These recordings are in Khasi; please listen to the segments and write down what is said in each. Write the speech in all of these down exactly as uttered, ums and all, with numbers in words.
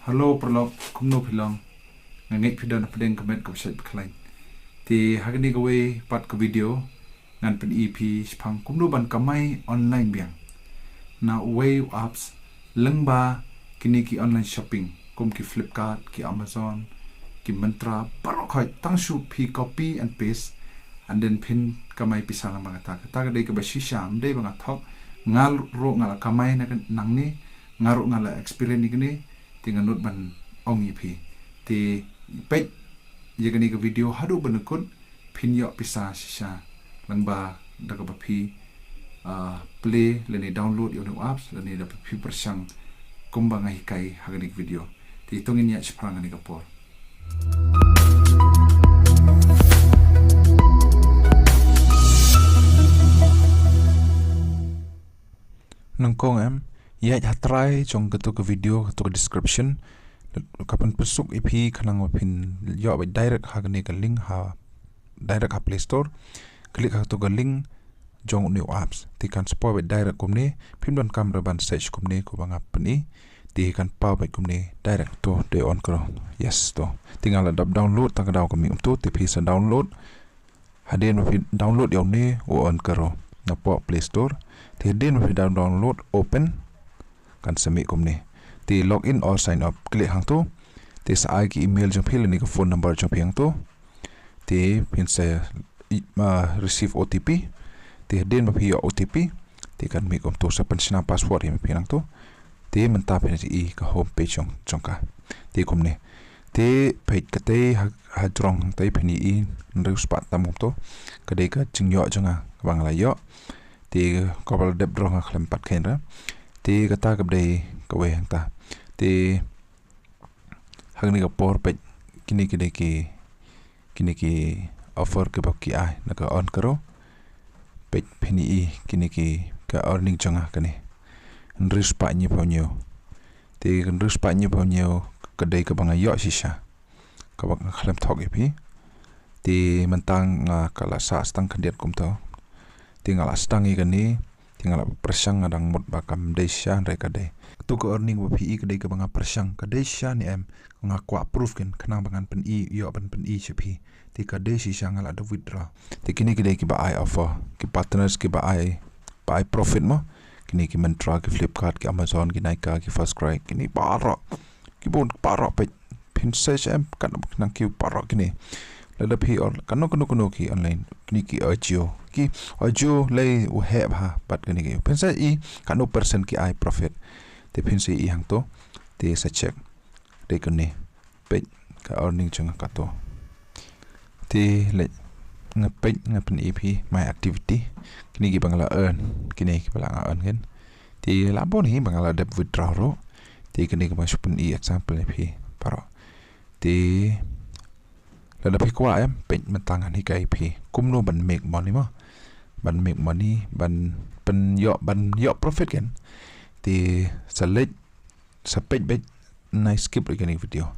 Hello paralok, kumno phi long? Nga ngeit phi don hapdeng ka met kaba shait ba khlaiñ. Te ha kane kawei pat ka video ngan pyni phi shaphang kumno ban kamai online biang na uwei u apps lyngba kine ki online shopping kum ki Flipkart, ki Amazon, ki Myntra, baroh khoit. Tang shu phi copy and paste and then phin kamai pisa lyngba kata. Kata ka dei kaba shisha, ym dei ba nga thok. Nga ruh nga la kamai na ka, nangne, nga ruh nga la experience ïa kane, te ngan nud ban ong ïa phi. Te peit ïa kane ka video haduh ban kut, phin ïoh pisa shisha lyngba da kaba phi, ah, play lane download ïa une u apps lane da phi pyrshang kumba nga hikai ha kane ka video. Te to ngin ïaid shaphrang kane ka por. Nyngkong em, ïaid ha trai jong kato ka video, kato ka description, ka pynpysuk ïa phi khnang ba phin ïoh beit direct ha kane ka link, ha direct ha Play Store. Click ha kato ka link jong une u apps. Te kan sa paw beit direct kumne, phim donkam ruh ban search kumne kumba nga pyni. Te kan paw beit kumne direct. To, dei on kro. Yes, to. Te nga la dep download, tang ka daw ka mih kumto, te phi sa download. Hadien ba phi download ïa une u on kro napoh Play Store. Te hadien ba phi down-, download, open, kan sa mih kumne. Te log in or sign up, click hangto. Te sa ai ki email jong phi lane ka phone number jong phi hangto. Te phin sa i-, ah, receive O T P. Te hadien ba phi ïoh O T P, te kan mih kumto, sa pynshna password ïa phi hangto. Te mynta phin ïohi ka home page jong, jong ka. Te kumne. Te peit katei ha, ha jrong hangtei phin ïohi hynriew spah tam kumto. Ka dei ka jingïoh jong nga kaba nga la ïoh. Te kaba la dep draw nga khlem pat kheiñ ruh. Te kata ka dei kawei hangta. Te ha kane ka por peit kine, kine ki, kine ki offer kiba ki ai na ka on kro. Peit phin ïohi kine ki, ka earning jong nga kane. Hynriew spah hynñiew phew hynñiew. Te hynriew spah hynñiew phew hynñiew ka dei kaba nga ïoh shisha, kaba nga khlem thok ïa phi. Te mynta nga ka la sah stang khyndiat kumto. Te nga la sdang ïa kane, te nga la pyrshang, nga dang mut ba kam dei shisha hynrei ka dei. Kato ka earning ba phi ïohi ka dei kaba nga pyrshang, ka dei shisha ne em, nga kwah proof kein khnang ba ngan pyni, ïoh ban pyni sha phi. Te ka dei shisha, nga la dep withdraw. Te kine ki dei kiba ai offer, ki partners kiba ai, ba ai profit mo. Kine ki Myntra, ki Flipkart, ki Amazon, ki Nykaa, ki FirstCry, kine baroh. Ki bun baroh, peit. Phin search em, katno ba ki nang kiew baroh kine. Lada phi or, kano kano kano ki online, kine ki Ajio. Ki Ajio lei u heh bha bad kine ki. Phin sa ïohi katno percent ki ai profit. Te phin sa ïohi hangto. Te sa check. Dei kane. Peit ka earning jong nga kato. Te leit nga peit, nga pyni ïa phi my activity. Kine kiba nga la earn, kine kiba la nga earn kein. Te la bun hi ba nga la dep withdraw ruh. Te kine kiba shu pyni example ïa phi baroh. Te lada phi kwah em, peit mynta ngan hikai ïa phi kumno ban make money mo. Ban make money, ban pyn ïoh, ban ïoh profit kein. Te sa leit, sa peit beit, nai skip ruh ïa kane ka video.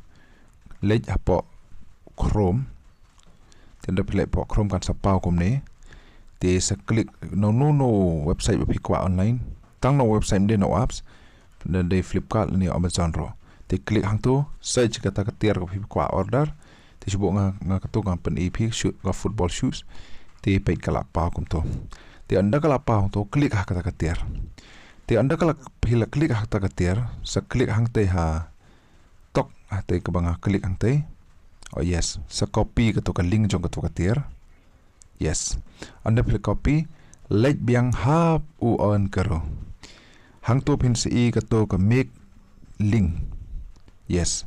Leit hapoh Chrome. Te lada phi leit hapoh Chrome kan sa paw kumne. Te sa click na uno uno u website ba phi kwah online. Tang na u website, ym dei na u apps. Lada dei Flipkart ne Amazon ruh. Te click hangto, search kata ka tiar kaba phi kwah order. Te shu buh nga, nga kato ngan pyni ïa phi, shoe, ka football shoes. Te peit ka la paw kumto. Te ynda ka la paw kumto, click ha kata ka tiar. Te ynda ka la, phi la click ha kata ka tiar, sa click hangtei ha tok, hangtei kaba nga click hangtei. Oh yes, sa copy kato ka link jong kato ka tiar. Yes. Ynda phi la copy, leit biang ha u earn kro. Hangto phin sa ïohi kato ka make link. Yes.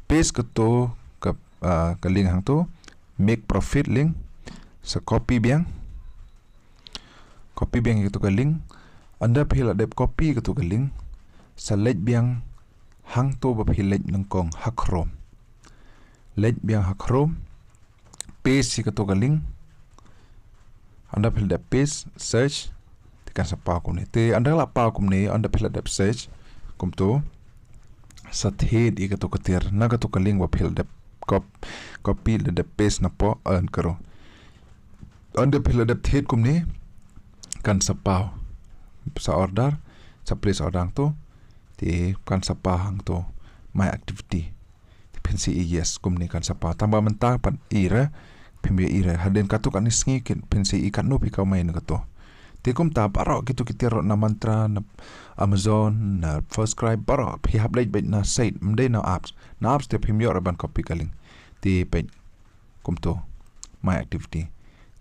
Paste kato ka, ah, ka link hangto, make profit link. Sa copy biang. Copy biang ïa kato ka link. Ynda phi la dep copy kato ka link, sa leit biang hangto ba phi leit nyngkong ha Chrome. Leit biang ha Chrome, paste ïa kato ka link. Ynda phi la dep paste, search, te kan sa paw kumne. Te ynda la paw kumne, ynda phi la dep search kumto, sa thied ïa kato ka tiar na kato ka link ba phi la dep cop-, copy, la dep paste napoh earn kro. Ynda phi la dep thied kumne, kan sa paw. Sa order, sa place order hangto. Te kan sa paw hangto. My Activity. Te phin sa ïohi yes kumne kan sa paw. Tang ba mynta pat ïohi re, phim ïohi re. Hadien katto katne sngi kin phin sa ïohi katno phi kamai na kato. Te kumta baroh kito ki tiar ruh na Myntra, na Amazon, na FirstCry, baroh phi hap leit beit na site, ym dei na apps. Na apps te phim ïoh re ban copy ka link. Te peit kumto My Activity.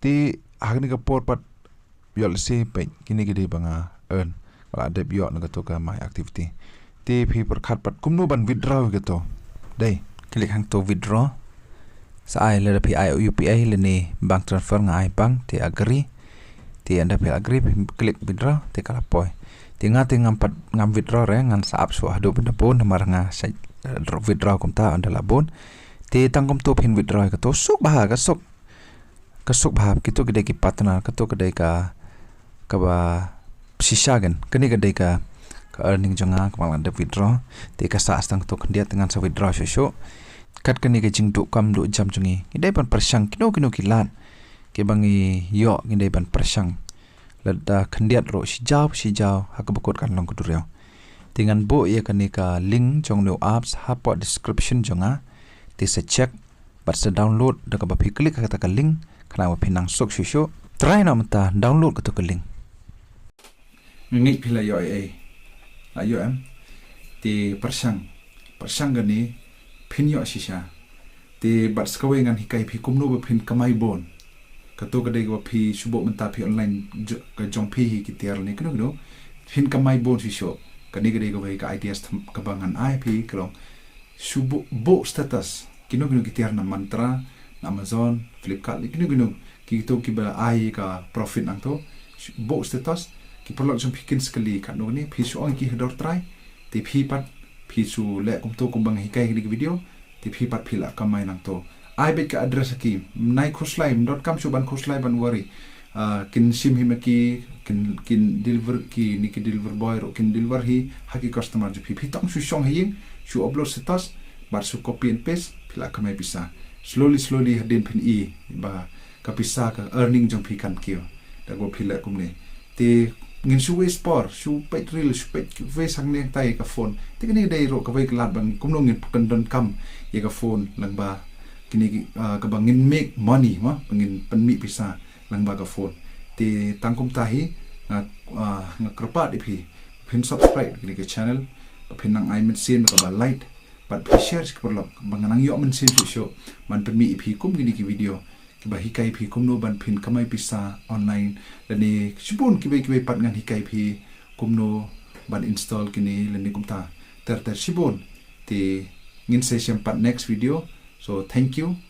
Te ha kane ka por pat ïoh lehse peit kine ki dei ba nga earn, nga la dep ïoh na kato ka My Activity. Te phi pyrkhat pat kumno ban withdraw ïa kato. Dei, click hangto withdraw. Sa ai lada phi ai U P I lane bank transfer, nga ai bank, te agree. Te ynda phi agree phi click withdraw te ka la poi. Te nga te ngam pat, ngam withdraw re, ngan sa ap shuh haduh ban da bun namar nga sa, eh, withdraw kumta ynda la bun. Te tang kumto phin withdraw ïa kato, suk bha, ka suk, ka suk bha. Kito ki dei ki partner, kato ka dei ka, kaba shisha kein. Kane ka dei ka, ka earning jong nga kaba nga la dep withdraw. Te ka sah tang kato khyndiat, te ngan sa withdraw shuh shuh. Kat kane ka jingduh kam duh jam jong ngi, ngi dei ban pyrshang kino kino ki lad kiba ngi ïoh, ngi dei ban pyrshang. Lada khyndiat ruh shi jaw shi jaw, ha kaba kut kan long ka duriaw. Te ngan buh ïa kane ka link jong une u apps hapoh description jong nga. Te sa check bad sa download da kaba phi click ha kata ka link, khnang ba phin nang suk shuh shuh. Try noh mynta, download kato ka link. Nga ngeit phi la ïoh ei ei. La ïoh em? Te pyrshang, pyrshang kane, phin ïoh shisha. Te bad sa kawei ngan hikai phi kumno ba phin kamai bun. Kato ka dei kaba phi shu buh mynta phi online, jo-, ka jong phi hi ki tiar ne kino kino. Phin kamai bun shisha. Kane ka dei kawei ka ideas tham-, kaba ngan ai phi, ka long shu buh, buh status. Kino kino ki tiar na Myntra, na Amazon, Flipkart, kino kino kito kiba ai ka profit nangto. Shu buh status, ki paralok jong phi kin sa kylli katno kane, phi shu ong ïa ki ha dor trai. Te phi pat, phi shu leh kumto kumba nga hikai ha kine ki video. Te phi pat phi lah kamai nangto. Ai beit ka address ha ki. Ym nai khuslai, ym donkam shuh ban khuslai ban worry. Ah, kin shim hi ma ki, kin, kin deliver, kine ki deliver boy ruh kin deliver hi ha ki customer jong phi. Phi tang shu shong ha ïing, shu upload status, bad shu copy and paste, phi lah kamai pisa. Slowly, slowly hadien phin i ba ka pisa, ka earning jong phi kan kiew da kaba phi leh kumne. Te ngin shu waste por, shu peit reel, shu peit waste hangne hangtai ïa ka phone. Te kane dei ruh kawei ka lad ba ngin, kumno ngin pyndonkam ïa ka phone lyngba kine ki, ah, kaba ngin make money, mo, ba ngin pynmih pisa lyngba ka phone. Te tang kumta hi, nga, ah, nga kyrpad ïa phi, phin subscribe kane ka channel, ba phin nang ai mynsiem kaba like, bad phi share sha ki paralok, ba ngan nang ïoh mynsiem shuh shuh ban pynmih ïa phi kum kine ki video kiba hikai phi kumno ban phin kamai pisa online, lane shibun kiwei kiwei pat ngan hikai phi kumno ban install kine lane kumta ter ter shibun. Te ngin sa ïashem pat next video. So thank you.